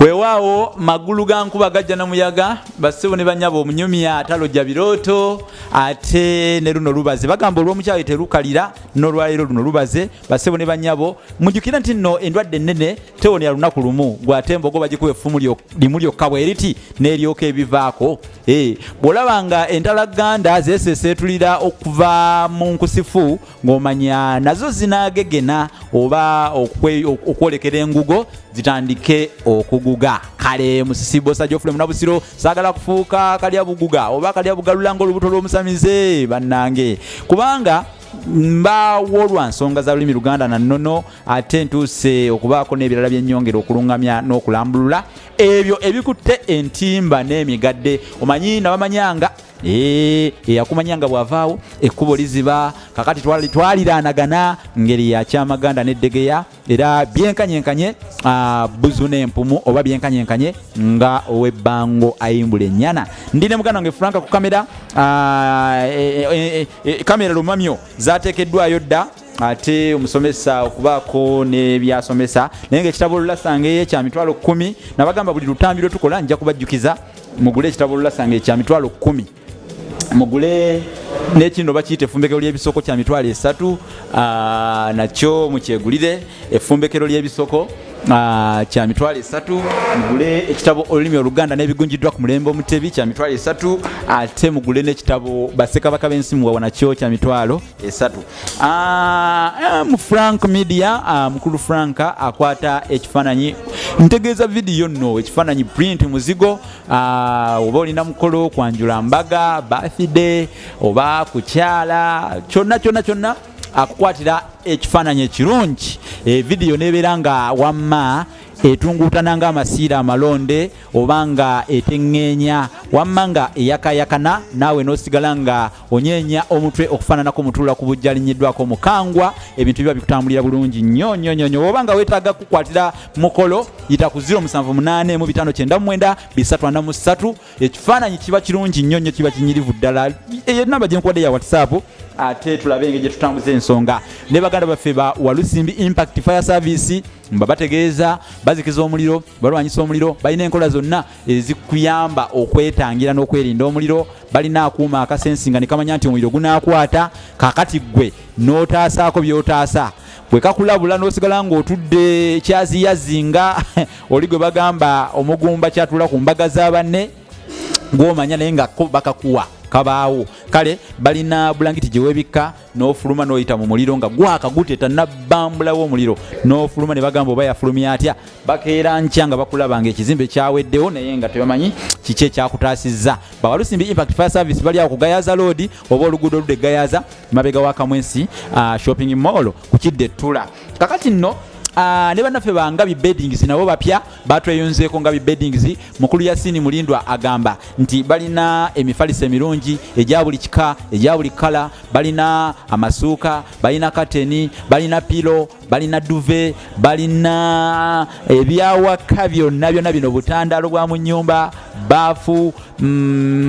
Weewaawo, magulu ga nkuba gajja na muyaga. Bassebo ne banyabo, omunyumya talojja birooto, ate ne luno lubaze. Bagamba olw'omukyalo terukalira, n'olwaleero luno lubaze. Bassebo ne banyabo, mujjukire nti nno endwadde ennene tewonera lunaku lumu. Gwate embogo bagikuba effumu limu lyokka bweriti n'eryoka ebivaako. Bw'olaba nga entalaganda zeeseeseetulira okuva mu nkusifu, ng'omanya nazo zinaagegena oba okwolekera engugo zitandike okuguga. Kale musisibosa Jofule Munabusiro, saagala kufuuka kalya buguga oba kalya bugalula ng'olubuto lw'omusamize, bannange, kubanga mbaawo lwa nsonga za lulimi Luganda na nnono, ate ntuuse okubaako n'ebirala byennyongera okulungamya n'okulambulula ebyo ebikutte entimba n'emigadde. Omanyi nabamanyanga eyakumanya nga bw'avaawo ekkubo liziba. Kakati twaliraanagana ngeri ya Kyamaganda n'Eddegeya, era byenkanyenkanye buzu n'empumu, oba byenkanyenkanye nga ow'ebbango ayimbula ennyana. Ndi ne muganda wange Franka ku kamera. Kamera lumamyo zateekeddwayo dda, ate omusomesa okubaako n'ebyasomesa, naye nga ekitabo Olulasangeye kya 100,000. Nabagamba buli lutambi lwe tukola nja kubajjukiza mugule ekitabo Olulasangeye kya 100,000, mugule n'ekindi oba kiyita effumbekero ly'ebisoko kya 30,000, nakyo mukyegulire. Effumbekero ly'ebisoko kya 30,000. Mugule ekitabo Olulimi Oluganda n'Ebigunjiddwa ku Mulembe Omutebi kya 30,000, ate mugule n'ekitabo Bassekabaka b'Ensi Muwawa, nakyo kya 30,000. Mu Frank Media, mukulu Frank akwata ekifaananyi, ntegeeza vidiyo nno, ekifaananyi print muzigo. Oba olina mukolo, kwanjula, mbaga, birthday oba kukyala, kyonna kyonna kyonna, akukwatira ekifaananyi ekirungi, evidiyo nebeera nga wamma etunguutana ng'amasiira amalonde, oba nga eteŋŋeenya wamma nga eyakayakana, naawe n'osigala nga onyeenya omutwe okufaananako mutuula ku bujja alinyiddwako mukangwa. Ebintu biba bikutambulira bulungi nnyo nnyo nnyo nnyo. Oba nga weetaaga kukwatira mukolo, yita ku 078 mu 599 343. Ekifaananyi kiba kirungi nnyo nnyo, kiba kinyirivu ddala. Eyo namba gye nkuwadde ya WhatsApp, ate tulabe engeri gye tutambuza ensonga ne baganda baffe ba Walusimbi Impact Fire Service. Mba bategeeza bazikiza omuliro, balwanyisa omuliro, balina enkola zonna ezikuyamba okwetangira n'okwerinda omuliro. Balina akuuma akasensinga ne kamanya nti omuliro gunaakwata. Kakati ggwe n'otaasaako by'otaasa, bwe kakulabula n'osigala ng'otudde kyaziyazi nga oli gwe bagamba omugumba kyatula ku mbaga za banne, gw'omanya naye nga ko bakakuwa kabaawo. Kale balina bulangiti gye weebikka n'ofuluma n'oyita mu muliro nga gwaka guteta nabbambulawo omuliro, n'ofuluma ne bagamba oba yafulumya atya. Bakeera nkya nga bakulaba nga ekizimbe kyaweddewo, naye nga tebamanyi kiki ekyakutaasizza. Bawalusimbi Impact Fire Service bali awo ku Gayaza Road, oba oluguudo oludda e Gayaza, mabega wa Kamwensi Shopping Mall ku kidda ettula. Kakati nno ne bannaffe ba Ngabi Beddings nabo bapya batweyunzeeko. Ngabi Beddings, mukulu Yasini Mulindwa agamba nti balina emifaliso emirungi egya buli kika, egya buli kala. Balina amasuuka, balina kateni, balina pillow, balina duvet, balina ebyawaka byonna byonna bino, butandalo bwa mu nyumba, baafu,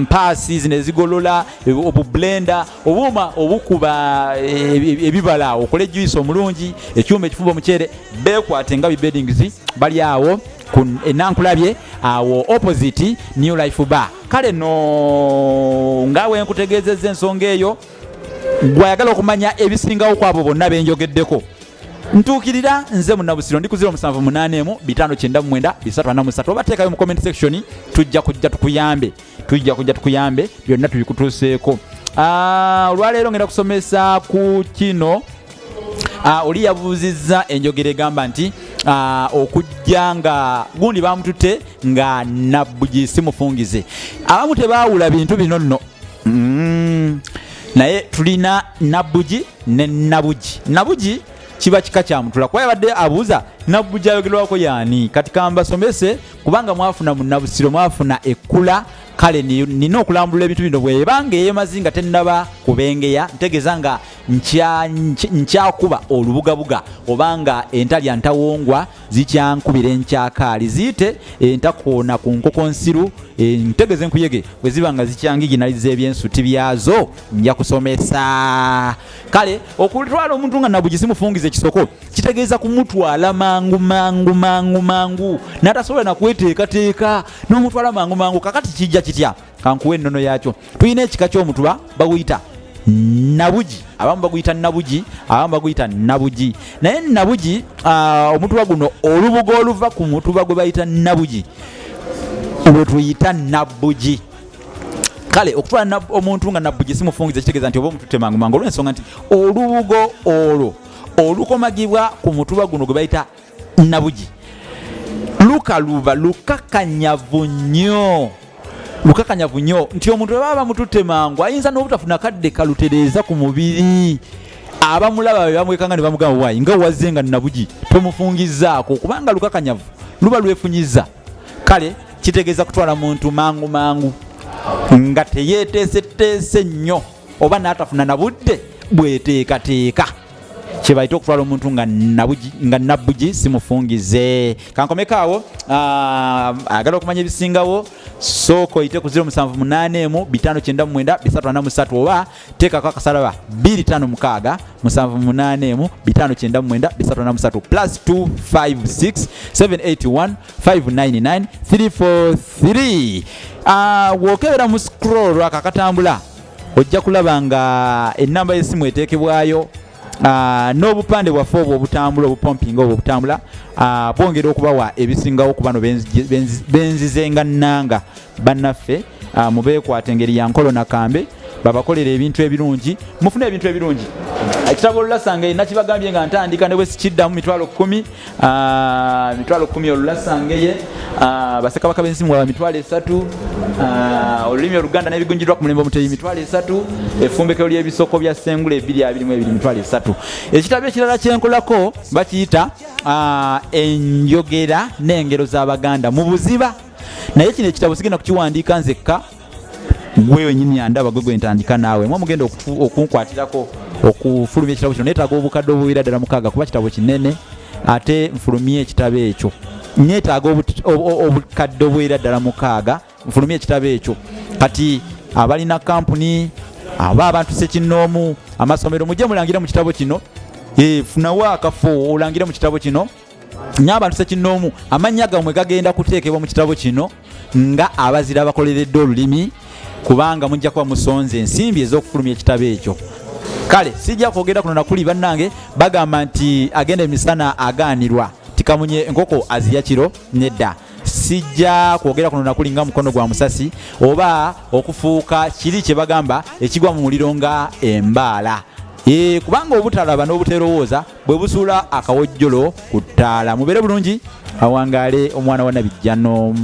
paasi zino ezigolola, obublenda, obuuma obukuba ebibala okola ejuice omulungi, ekyuma ekifumba omuceere. Beekwate Ngabi Beddings, bali awo ku Enankulabye awo opposite New Life Bar. Kale no nga wenkutegeezezza ensonga eyo, gwayagala okumanya ebisingawo ku abo bonna benjogeddeko, ntuukirira nze Munnabusiro, ndi ku 0781 599 343, oba teekayo mu comment section. Tujja kujja tukuyambe, tujja kujja tukuyambe, byonna tubikutuuseeko. Olwaleero ngenda kusomesa ku kino. Oli yabuuzizza enjogera egamba nti okujja nga gundi bamututte nga nabbugi si mufungize. Abamu tebaawula bintu bino nno. Naye tulina nabbugi ne nabugi. Nabugi kiba kika kya mutula. Kuba yabadde abuuza nabbugi ayogerwako yaani. Kati kambasomese, kubanga mwafuna Munnabusiro, mwafuna ekkula. Kale nina okulambulula ebintu bino. Bwebanga eyemazi nga tennaba kubengeya, ntegeeza nga nkyakuba olubugabuga, obanga entalya ntawongwa zikyankubira enkyakaali, ziyite entakoona ku nkoko nsiru, ntegeeza enkuyege bwe ziba nga zikyangiginaliza ebyensuti byazo, nja kusomesa. Kale okutwala omuntu nga nabugi simufungiza ekisoko kitegeeza kumutwala mangu. Mangu mangu mangu mangu, n'atasobola nakweteekateeka, n'omutwala mangu mangu. Kakati kijja kitya? Kankuwa ennono yakyo. Tulina ekika ky'omutuba baguyita nabugi, abamu baguyita nabugi, abamu baguyita nabugi. Naye nabugi, omutuba guno, olubugo oluva ku mutuba gwe bayita nabugi lwe tuyita nabbugi. Kale okutwala omuntu nga nabbugi simufungiza, kitegeeza nti oba omututte mangu mangu, olw'ensonga nti olubugo olwo olukomagibwa ku mutuba guno gwe bayita nabugi lukaluba, lukakanyavu nnyo, lukakanyavu nnyo, nti omuntu bwe baba bamututte mangu ayinza n'obutafuna kadde kalutereeza ku mubiri. Abamulaba be bamwekanga ne bamugamba, "Waayi, nga wazze nga nabugi tomufungizaako," kubanga lukakanyavu, luba lwefunyiza. Kale kitegeeza kutwala muntu mangu mangu nga teyeeteeseteese nnyo, oba n'atafuna na budde bweteekateeka, kyebayita okutwala omuntu nga nabbugi simufungize. Kankomeko awo. Ayagala okumanya ebisingawo, sooka oyite ku 0781 599 343, oba teekako akasalaba 256 781 599 343, +256 781 599 343. Bw'okebera mu scroll ako akatambula, ojja kulaba nga enamba y'essimu eteekebwayo, n'obupande bwaffe obwo obutambula, obupompinga obwo obutambula, bwongera okubawa ebisingawo ku bano benzizenga nnanga bannaffe. Mubeekwata engeri ya nkolo nakambe, babakolera ebintu ebirungi, mufune ebintu ebirungi. Ekitabo Olulasanga nakibagambye nga ntandika, ne bwe sikiddamu, 100,000, 100,000 Olulasangeye, Bassekabaka b'ensimu waba 30,000, Olulimi Oluganda n'ebigunjirwa ku mulembe omuteyi 30,000, Effumbekero ly'ebisoko bya Sengula 2022 30,000. Ekitabo ekirala kyenkolako bakiyita Enjogera n'Engero z'Abaganda mu Buziba. Naye kino ekitabo sigenda kukiwandiika nzekka. Gwe wenyini andaba, gwe gwentandika naawe, mwe mugenda okunkwatirako okufulumya ekitabo kino. Neetaaga obukadde obuwera ddala 6, kuba kitabo kinene. Ate nfulumye ekitabo ekyo, neetaaga obukadde obuwera ddala 6 nfulumye ekitabo ekyo. Kati abalina kampuni aba abantu sekinnoomu, amasomero, mujje mulangire mu kitabo kino. Funawo akafo olangire mu kitabo kino. N'abantu sekinnoomu, amannya gammwe gagenda kuteekebwa mu kitabo kino nga abazira abakoleredde olulimi, kubanga mujja kuba musonze ensimbi ez'okufulumya ekitabo ekyo. Kale sijja kwogera kuno nakuli. Bannange, bagamba nti agenda emisana agaanirwa, tikamunye enkoko azirya kiro. Nedda, sijja kwogera kuno nakuli nga mukono gwa musasi, oba okufuuka kiri kye bagamba ekigwa mu muliro nga embaala. Kubanga obutalaba n'obuterowooza bwe busuula akawojjolo ku ttaala. Mubeere bulungi, awangaale omwana wa Nabijjano.